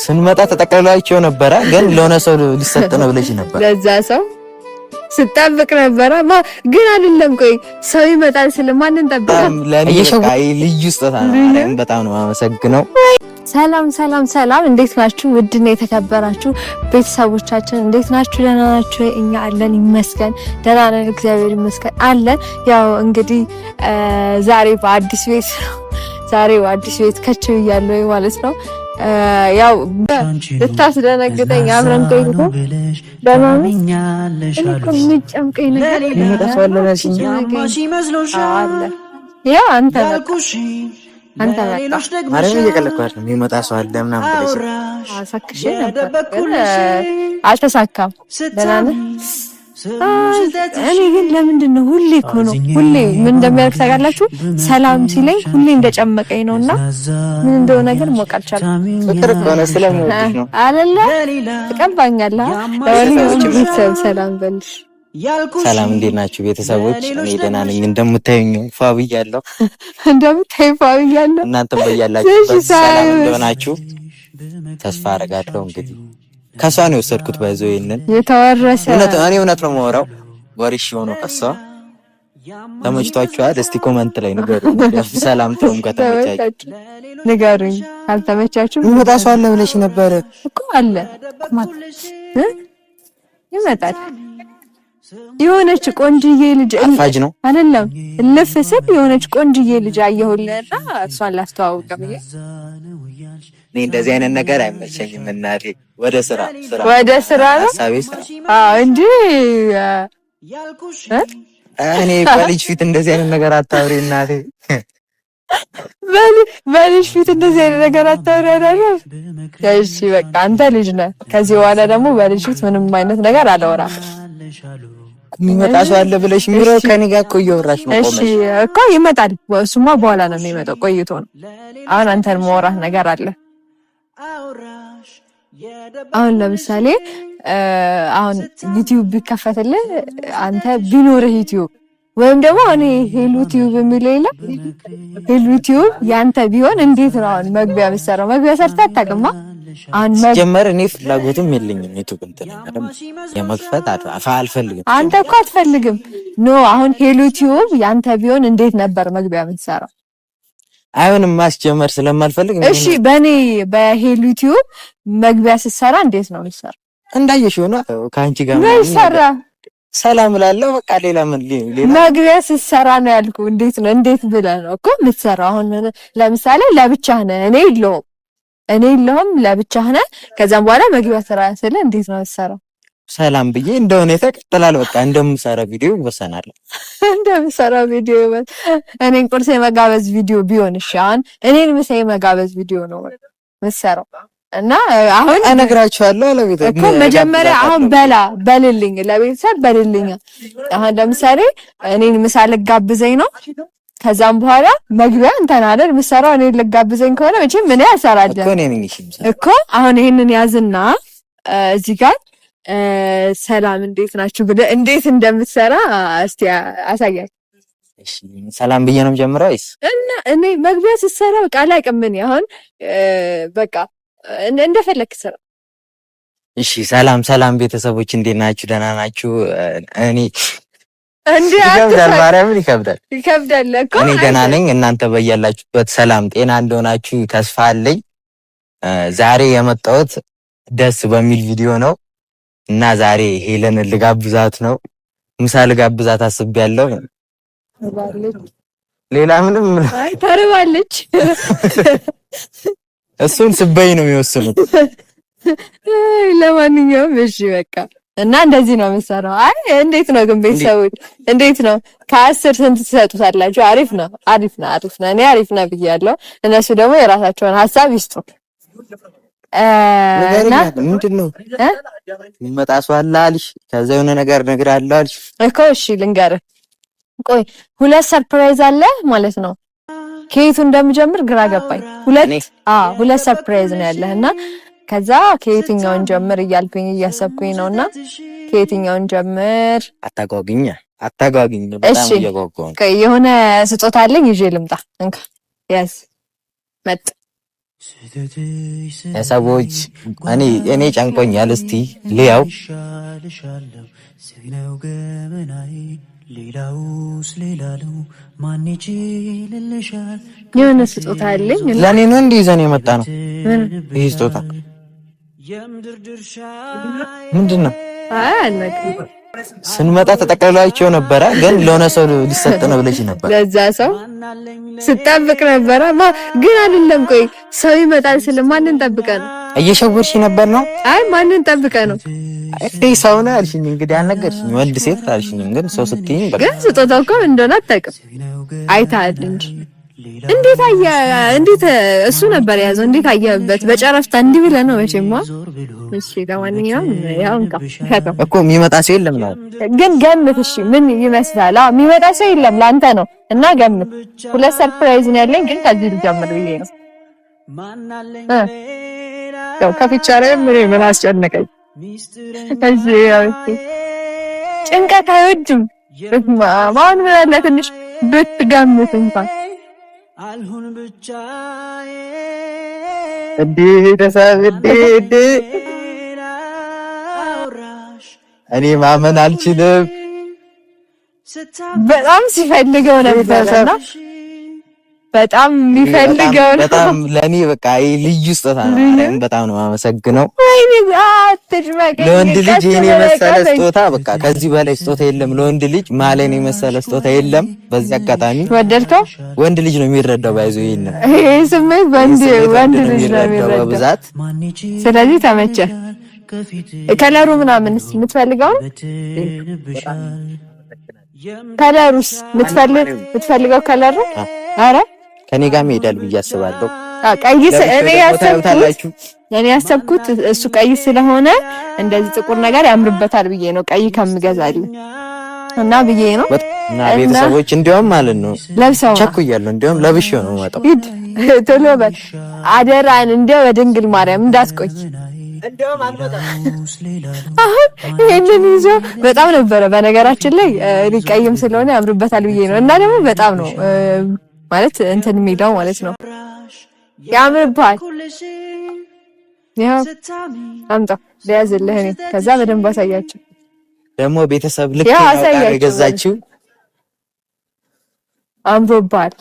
ስንመጣ ተጠቅልላቸው ነበረ፣ ግን ለሆነ ሰው ሊሰጥ ነው ብለሽ ነበር። ለዛ ሰው ስጠብቅ ነበረ ግን አይደለም። ቆይ ሰው ይመጣል ስለ ማንን ጠብቀህ? ለኔ ልዩ ስጦታ ነው። በጣም ነው የማመሰግነው። ሰላም ሰላም ሰላም፣ እንዴት ናችሁ? ውድና የተከበራችሁ ቤተሰቦቻችን እንዴት ናችሁ? ደህና ናችሁ? እኛ አለን ይመስገን፣ ደህና ነን፣ እግዚአብሔር ይመስገን አለን። ያው እንግዲህ ዛሬ በአዲስ ቤት ዛሬ በአዲስ ቤት ከች ብያለሁ ማለት ነው። ያው ልታስደነግጠኝ አብረን ቆይቶ በማመን የሚጨምቀኝ ነገር አለ። ያው አንተ አንተ ማርያም እየቀለድኩ አይደለም። የሚመጣ ሰው አለ ምናምን ብለሽ አሳክሼ ነበር፣ ግን አልተሳካም። ደህና ነህ? እኔ ግን ለምንድን ነው ሁሌ እኮ ነው ሁሌ ምን እንደሚያደርግ ታውቃላችሁ? ሰላም ሲለኝ ሁሌ እንደጨመቀኝ ነውና ምን እንደሆነ ግን ማወቅ አልቻልኩም። ፍቅር እኮ ነው፣ ስለምወድሽ ነው አይደለ? ትቀባኛለህ። ለማንኛውም ቤተሰብ ሰላም በልሽ። ሰላም እንዴት ናችሁ ቤተሰቦች? እኔ ደህና ነኝ። እንደምታዩኝ ፏ ብያለሁ። እንደምታዩኝ ፏ ብያለሁ። እናንተም በያላችሁበት ሰላም እንደሆናችሁ ተስፋ አደርጋለሁ። እንግዲህ ከሷ ነው የወሰድኩት። ባይዘው ይሄንን የተወረሰ እውነት እኔ እውነት ነው የማወራው። ወርሽ ሆኖ ከሷ ተመችቷችኋል? እስቲ comment ላይ ንገሩኝ። ሰላም ተውም ከተመቻችሁ ንገሩኝ፣ ካልተመቻችሁ የሚመጣ ሰው አለ ብለሽ ነበር እኮ አለ ይመጣል። የሆነች ቆንጅዬ ልጅ አፋጅ ነው አይደለም? እልፍ ስል የሆነች ቆንጅዬ ልጅ አየሁልህና እሷን ላስተዋውቅ ብዬ። እኔ እንደዚህ አይነት ነገር አይመቸኝም እናቴ። ወደ ስራ ስራ ወደ ስራ ነው አዎ፣ እንጂ እኔ በልጅ ፊት እንደዚህ አይነት ነገር አታውሪ እናቴ። በልጅ ፊት እንደዚህ አይነት ነገር አታውሪ አይደለም? እሺ በቃ አንተ ልጅ ነህ። ከዚህ በኋላ ደግሞ በልጅ ፊት ምንም አይነት ነገር አላወራም። የሚመጣ ሰው አለ ብለሽ ሚሮ ከኔ ጋር እኮ እያወራሽ ነው። እሺ እኮ ይመጣል። እሱማ በኋላ ነው የሚመጣው፣ ቆይቶ ነው። አሁን አንተን ማውራት ነገር አለ። አሁን ለምሳሌ አሁን ዩቲዩብ ቢከፈትልህ አንተ ቢኖርህ ዩቲዩብ ወይም ደግሞ እኔ ሄሉ ቲዩብ የሚለው የለም፣ ሄሉ ቲዩብ ያንተ ቢሆን እንዴት ነው አሁን መግቢያ የምትሰራው? መግቢያ ሰርተህ አታውቅማ። ሲጀመር እኔ ፍላጎትም የለኝም ዩቲዩብ እንትን የመክፈት አልፈልግም። አንተ እኮ አትፈልግም። No አሁን ሄሉ ቲዩብ ያንተ ቢሆን እንዴት ነበር መግቢያ የምትሰራው? አይሆንም፣ ማስጀመር ስለማልፈልግ። እሺ በእኔ በሄሉ ቲዩብ መግቢያ ስትሰራ እንዴት ነው የምትሰራው? እንዳየሽ ሆነ ከአንቺ ጋር ምን ሰራ? ሰላም እላለሁ። በቃ ሌላ ምን ሌላ መግቢያ ስትሰራ ነው ያልኩህ። እንዴት ነው እንዴት ብለህ ነው እኮ የምትሰራው? አሁን ለምሳሌ ለብቻህ ነህ፣ እኔ የለሁም እኔ የለሁም፣ ለብቻህ ነህ። ከዛም በኋላ መግቢያ ስራ ስለ እንዴት ነው የምትሰራው? ሰላም ብዬ እንደሆነ ተቀጥላል። በቃ እንደምሰራ ቪዲዮ ይወሰናል። እንደምሰራ ቪዲዮ እኔን ቁርስ የመጋበዝ ቪዲዮ ቢሆን እሺ፣ አሁን እኔን ምሳ የመጋበዝ ቪዲዮ ነው የምትሰራው። እና አሁን እነግራቸዋለሁ ለቤት እኮ መጀመሪያ አሁን በላ በልልኝ፣ ለቤተሰብ በልልኝ። አሁን ለምሳሌ እኔን ምሳ ልጋብዘኝ ነው። ከዛም በኋላ መግቢያ እንትን አይደል የምትሰራው። እኔን ልጋብዘኝ ከሆነ መቼም እኔ አልሰራለሁ እኮ። አሁን ይሄንን ያዝና እዚህ ጋር ሰላም እንዴት ናችሁ ብለህ እንዴት እንደምትሰራ እስቲ አሳያችሁ። እሺ ሰላም ብዬ ነው የምጀምረው ወይስ? እና እኔ መግቢያ ስትሰራ በቃ አላውቅም። እኔ አሁን በቃ እንደፈለክ ስራ። እሺ ሰላም ሰላም ቤተሰቦች እንዴት ናችሁ? ደህና ናችሁ? እኔ እንዴ ይከብዳል፣ ማርያምን ይከብዳል፣ ይከብዳል እኮ። እኔ ደህና ነኝ። እናንተ በያላችሁበት ሰላም ጤና እንደሆናችሁ ተስፋ አለኝ። ዛሬ የመጣሁት ደስ በሚል ቪዲዮ ነው እና ዛሬ ሄለን ልጋብዛት ነው። ምሳ ልጋብዛት አስቤያለሁ። ሌላ ምንም አይ ተርባለች። እሱን ስበይ ነው የሚወስኑት። ለማንኛውም እሺ በቃ እና እንደዚህ ነው የምሰራው። አይ እንዴት ነው ግን ቤተሰቦች እንዴት ነው? ከ10 ስንት ትሰጡታላችሁ? አሪፍ ነው፣ አሪፍ ነው፣ አሪፍ ነው። እኔ አሪፍ ነው ብያለሁ። እነሱ ደግሞ የራሳቸውን ሀሳብ ይስጡ። ምንድን ነው የሚመጣ ሰው አለ አልሽ፣ ከዛ የሆነ ነገር እነግርሃለሁ አልሽ እኮ። እሺ ልንገርህ፣ ቆይ ሁለት surprise አለ ማለት ነው። ከየቱ እንደምጀምር ግራ ገባኝ። ሁለት surprise ነው ያለህ እና ከዛ ከየትኛውን ጀምር እያልኩኝ እያሰብኩኝ ነውና ከየትኛውን ጀምር? አታጓግኝ አታጓግኝ፣ በጣም እየጓጓሁ ነው። የሆነ ስጦታ አለኝ ይዤ ልምጣ። እንካ ያዝ መጥ ሰዎች እኔ ጨንቆኛል። እስቲ ልያው። የሆነ ስጦታ አለኝ። ለእኔ ነው እንዲህ ይዘን የመጣ ነው። ይህ ስጦታ ምንድን ነው? ስንመጣ ተጠቅልላቸው ነበረ፣ ግን ለሆነ ሰው ሊሰጥ ነው ብለሽ ነበር። ለዛ ሰው ስጠብቅ ነበረ፣ ግን አይደለም። ቆይ ሰው ይመጣል ስለ ማንን ጠብቀ ነው? እየሸወድሽ ነበር ነው? አይ ማንን ጠብቀ ነው? አይ ሰው ነው አልሽኝ። እንግዲህ አልነገርሽኝ፣ ወንድ ሴት አልሽኝም፣ ግን ሰው ስትይኝ በቃ ግን ስጦታው እኮ እንደሆነ አታውቅም፣ አይተሃል እንጂ እንዴት አየ? እንዴት እሱ ነበር የያዘው? እንዴት አየህበት? በጨረፍታ እንዲህ ብለህ ነው መቼማ። እሺ ለማንኛውም ያው እንካ እኮ የሚመጣ ሰው የለም ነው። ግን ገምት። እሺ ምን ይመስላል? አዎ የሚመጣ ሰው የለም፣ ለአንተ ነው እና ገምት። ሁለት surprise ነው ያለኝ፣ ግን ከዚህ ልጀምር ብዬ ነው። ያው ከፍቻ ላይ ምን አስጨነቀኝ? እዚህ ያው ጭንቀት አይወድም። አሁን ምን አለ ትንሽ ብትገምት እንኳን እንዴ ቤተሰብ እንዴ እንዴ እኔ ማመን አልችልም። በጣም ሲፈልገው ነበርና በጣም የሚፈልገው ነው። በጣም ለኔ በቃ ልዩ ስጦታ ነው። ማርያም በጣም ነው የማመሰግነው። ወይኔ አትጭመቀኝ። ለወንድ ልጅ ይሄን የመሰለ ስጦታ በቃ ከዚህ በላይ ስጦታ የለም። ለወንድ ልጅ ማለን የመሰለ ስጦታ የለም። በዚህ አጋጣሚ ወደድከው? ወንድ ልጅ ነው የሚረዳው። ባይዞ ይሄን ይሄ ስሜት ወንድ ወንድ ልጅ ነው የሚረዳው በብዛት። ስለዚህ ተመቸ። color ኡ ምናምንስ የምትፈልገው color ኡስ የምትፈልገው color ነው? አረ ከኔ ጋር ይሄዳል ብዬ አስባለሁ። ቀይ እኔ ያሰብኩት እሱ ቀይ ስለሆነ እንደዚህ ጥቁር ነገር ያምርበታል ብዬ ነው፣ ቀይ ከምገዛልኝ እና ብዬ ነው። እና ቤተሰቦች እንዲያውም ማለት ነው ለብሰው ቸኩያለሁ። እንዲያውም ለብሼው ነው የምመጣው። ሂድ ቶሎ በል አደራን፣ እንዲያው በድንግል ማርያም እንዳትቆይ። አሁን ይሄንን ይዞ በጣም ነበረ። በነገራችን ላይ ቀይም ስለሆነ ያምርበታል ብዬ ነው እና ደግሞ በጣም ነው ማለት እንትን የሚለው ማለት ነው ያምርብሃል። ይኸው አምጣ ልያዝልህ እኔ ከዛ በደንብ አሳያቸው። ደግሞ ቤተሰብ ልክ ነው የገዛችው። አምሮብሃል።